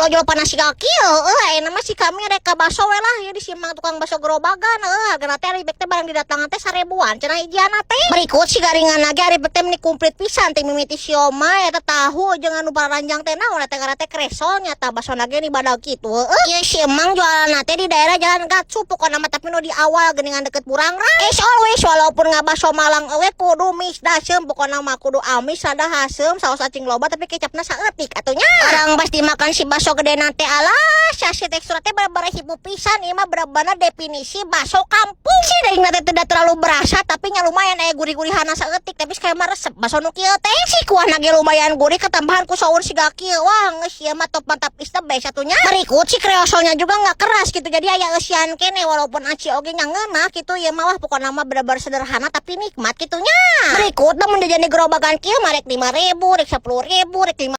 ojol panas siga kieu. Heuh, ayeuna mah si kami rek ka baso we lah ya di si Mang tukang baso gerobagan. Heuh, hargana teh ari bek teh barang didatangan teh 1000-an cenah hijiana teh. Berikut si garingan lagi, ari bek teh meni komplit pisan teh, mimiti siomay eta, tahu jeung anu paranjang teh, naon eta ngaranna teh, kresol nya. Tah, basona ge ni badag kitu. Heuh, ieu si Emang jualan teh di daerah Jalan Gatsu pokona mah, tapi nu di awal geuningan deket Burangrang. As always, walaupun ngabaso Malang euy kudu misdaseum, pokona mah kudu amis, rada haseum, saus acing loba, tapi kecapna saeutik atuh nya. Orang pas dimakan si baso gede nanti, alah, si tekstur teh bener-bener hibu pisan. Ieu mah bener-bener definisi baso kampung. Si daging teh tidak terlalu berasa, tapi nya lumayan aya gurih-gurihana saeutik, tapi kayak mah resep baso nu kieu teh. Si kuahna ge lumayan gurih, ketambahan ku saur siga kieu. Wah, geus ieu mah top mantap, is the best atuh nya. Berikut si kreosolnya juga nggak keras gitu, jadi aya eusian kene walaupun aci oge nya ngeunah gitu ya mah. Wah, pokokna mah bener-bener sederhana tapi nikmat gitu nya. Berikut lamun jajan di gerobakan kieu mah rek 5.000, rek 10.000, rek 5